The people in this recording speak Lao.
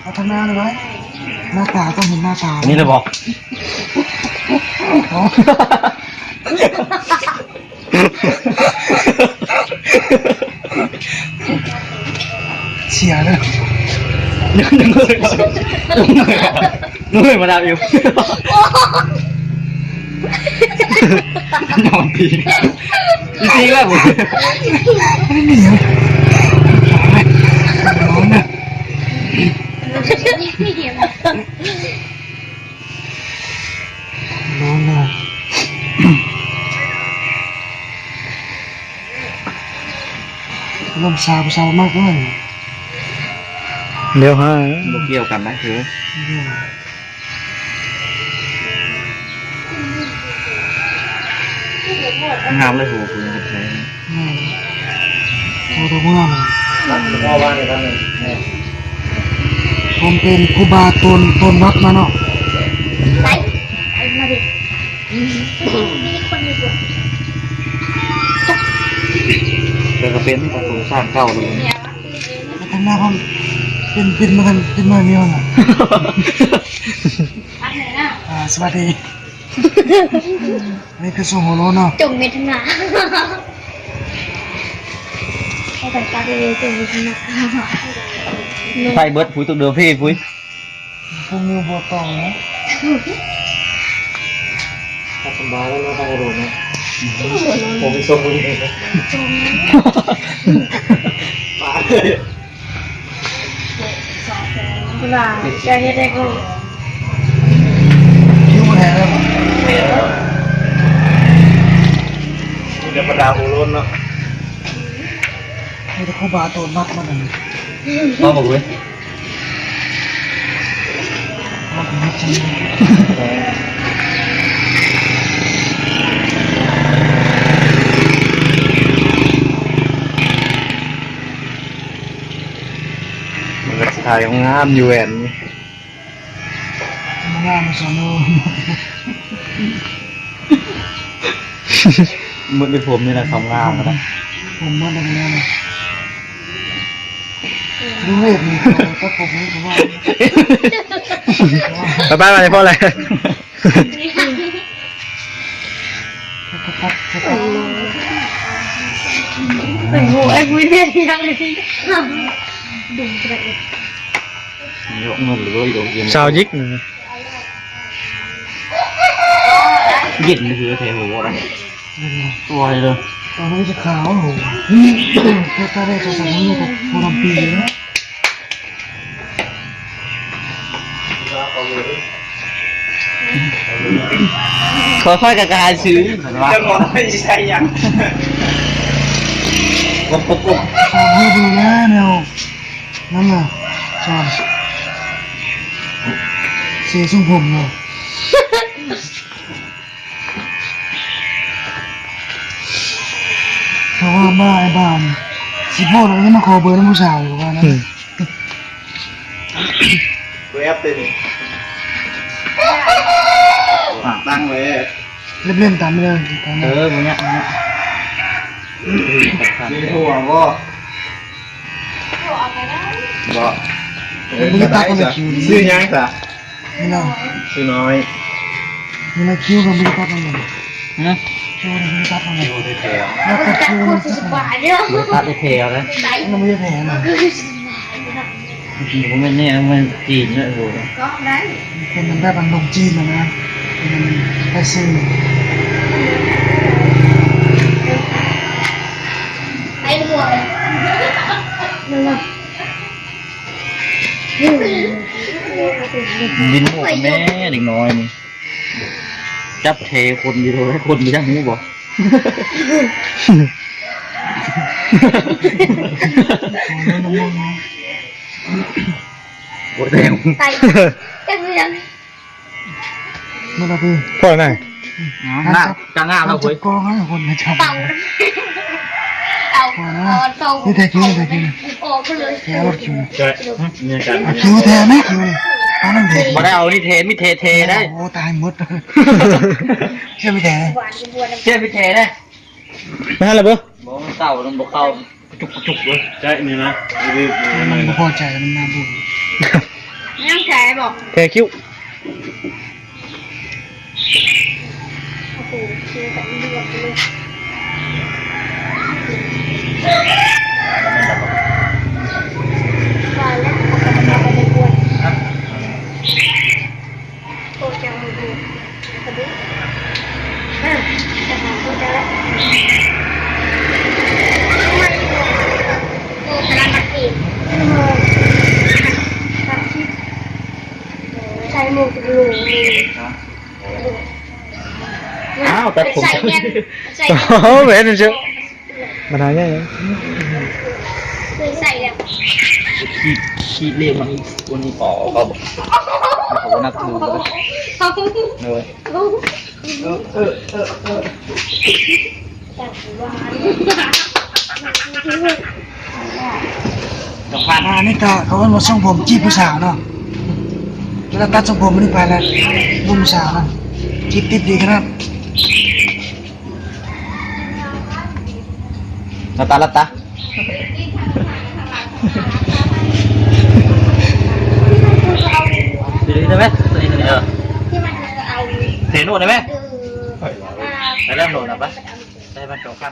ພັດທະນາເລີຍ ໜ້າຕາຕ້ອງເຫັນໜ້າຕາ ອັນນີ້ລະບໍ? ເສຍເລີຍ ຍັງເລີຍ ຍັງເລີຍມາດາມຢູ່ ນອນຕີນ ອີກແລ້ວ ບໍ່ມີຫຍັງ ນອນນະ. ນອນນະ ລົມຊາວ ຜູ້ສາວມັກເນາະ ດຽວຫາ ບໍ່ກ່ຽວກັນນະ ຄື ງາມເລີຍ ໂຫ ຜູ້ນີ້ເຮັດໃຫ້ ແມ່ນ ໂອ້ ງາມ ພໍ່ວ່ານີ້ ທ່ານນີ້ ເພິ່ນເປັນຄູບາໂຕນ ໂຕນວັດມາເນາະ ໄປ ໄປມາດິ ມີຄົນຢູ່ ແຕ່ກໍເປັນພະສົງສານເກົ່າເລີຍ ທາງໜ້າເພິ່ນເປັນ ເປັນມາ ເປັນມາແນວນັ້ນ ອ່າ ສະຫວັດດີ. ນີ້ຄືສວນຫົວໂລ້ນເນາະ ຈົງເວທະນາ ໃຫ້ໄປປາກເລ ຈົງເວທະນາ ໄປເບິດ ພຸ້ນ ຕົກເດີພີ້ ພຸ້ນ ພຸ້ນຢູ່ບໍ່ຕ້ອງນະ ສະບາຍແລ້ວເນາະ ໄປໂລດເນາະ ຜົມຊົມມື້ນີ້ ປາກເລີຍ. ລາຈະເຮັດໃຫ້ກູ ຄິວແທ້ເລີຍ ແມ່ນແລ້ວ ມີແຕ່ບັນດາໂອໂລນເນາະ ມີແຕ່ຄູບາໂຕນມັດມານັ້ນ ເວົ້າບໍ່ເວີຍ. ມັນກໍຖ່າຍງາມຢູ່ແວ່ນນີ້ ງາມຊັ້ນເນາະ ໝົດເລີຍ ຜົມນີ້ນະ ຄວາມງາມນະ ຜົມໝົດແລ້ວ ດູເວດນີ້ ຕັດຜົມນີ້ ໄປໆ ມານີ້ພໍແລ້ວ. ໂອ້ຍ ໂອ້ຍ ເວນຍັງ ສາວຢິກ ເຢັນຄືແທ້ ໂຫ ຕົວເລີຍ ຕອນນີ້ຈະຂາວ ໂຫ ແຕ່ຕາແດດຕາສັນນີ້ກໍພໍລຳປີເນາະ. ຂ້ອຍໆ ກໍກະຫາຍຊື່ ເຈົ້າຂອງຊິໃສ່ຫຍັງ? ເອົາໃຫ້ເບິ່ງແນ່ແນວນັ້ນນະ ສອນ ເສຊົງຜົມເນາະ. ເພາະວ່າບ້າໄອ້ບ້ານີ້ ຊິໂພດແລ້ວຍັງມາຂໍເບີນຳຜູ້ສາວອີກວ່ານັ້ນ ອືມ ເບີແອັບເດ້ນີ້ ຕັ້ງໄວ້ ເຫຼັ້ນໆ ຕາມເລື່ອງ ເອີ ບໍ່ຍາກ ບໍ່ຍາກ ມີຜົວບໍ່? ບໍ່ ເອີ ບໍ່ໄດ້ ຊື່ຫຍັງຊະ? ນີ້ນະ ຊື່ນ້ອຍ ນີ້ນະ ຄິວກໍບໍ່ໄດ້ຕັດນຳ ຮະ? ຄິວບໍ່ໄດ້ຕັດນຳ ຄິວໄດ້ແຖວ ແລ້ວກໍຄິວມັນຕັດ ບໍ່ໄດ້ຕັດໄດ້ແຖວນະ ມັນບໍ່ໄດ້ແຖວນະ ບໍ່ແມ່ນແນວ ມັນຈີນເນາະ ໂອ້ ເປັນແບບອັນລົງຈີນນະ ເປັນແຟຊັນ ໄປຫົວ ນັ້ນນະ. ຫຼິ້ນໝູ່ກັບແມ່ເດັກນ້ອຍນີ້ ຈັບແທຄົນຢູ່ ຄົນບໍ່ຢາກຮູ້ບໍ່? ໂອ້ຍ ແທງ ໄປ ຈັກເລື່ອງ. ໝົດແລ້ວພີ່ ພໍແລ້ວນະ ງາມ ຈະງາມແລ້ວເວີຍ ກອງໃຫ້ຄົນມາຈັບ ເອົາ ເອົາ ພໍແລ້ວນະ ນີ້ແທ້ຄິວ ແທ້ຄິວ ອອກເລີຍ ແທ້ລົດຄິວ ແທ້ ມີອາການ ເອົາຄິວແທ້ແມ່ຄິວນີ້ ເອົານັ້ນແທ້ ບໍ່ໄດ້ເອົານີ້ແທ້ ມີແທ້ແທ້ໄດ໋ ໂອ້ ຕາຍໝົດ ເຊື່ອມີແທ້ ເຊື່ອມີແທ້ໄດ໋ ມາແລ້ວເບິ່ງ ບໍ່ ມັນເຕົາ ມັນບໍ່ເຂົ້າ. ຈຸກໆເລີຍ ໃຈນີ້ນະ ມັນບໍ່ພໍໃຈ ມັນມາບຸນ ຍັງແທ້ບໍ່ ແທ້ຄິ້ວ. ໂອ້ໂຫ ເຊກັນເລືອດເລີຍ ວ່າແລ້ວ ໂອ້ ຈຳບໍ່ໄດ້ ເອີ ຈະຫາຜູ້ໃດ ໂອ້ ຂະໜາດນັກເຕະ ໃສ່ໝວກໂລງ ອ້າວ ຕັດຜົມ ໃສ່ແວ່ນ ໃສ່ ໂອ້ ແວ່ນເຊີ ບັນຫາໃຫຍ່ ຄືໃສ່ແລ້ວ ຂີດ ຂີດເລກມັນອີກ ຄົນນີ້ ອໍ ເຂົາບໍ່ ເຂົາບໍ່ນັບຖືເລີຍ ເອີ ເອີ ເອີ ເອີ ເອີ ອາ ອັນນີ້ກະເຂົາເອີ້ນວ່າຊົງຜົມຈີບຜູ້ສາວເນາະ ເວລາຕັດຊົງຜົມອັນນີ້ໄປແລ້ວ ລຸ້ນຜູ້ສາວນະ ຈີບຕິດດີຂະໜາດ ຫຼັບຕາ ຫຼັບຕາ ໂຕນີ້ໄດ້ໄໝ? ໂຕນີ້ ໂຕນີ້ ເອີ ເທໂນດໄດ້ໄໝ? ໄປແລ້ວໂນດນະ ໄປ ໄດ້ມັນສອງຄັນ.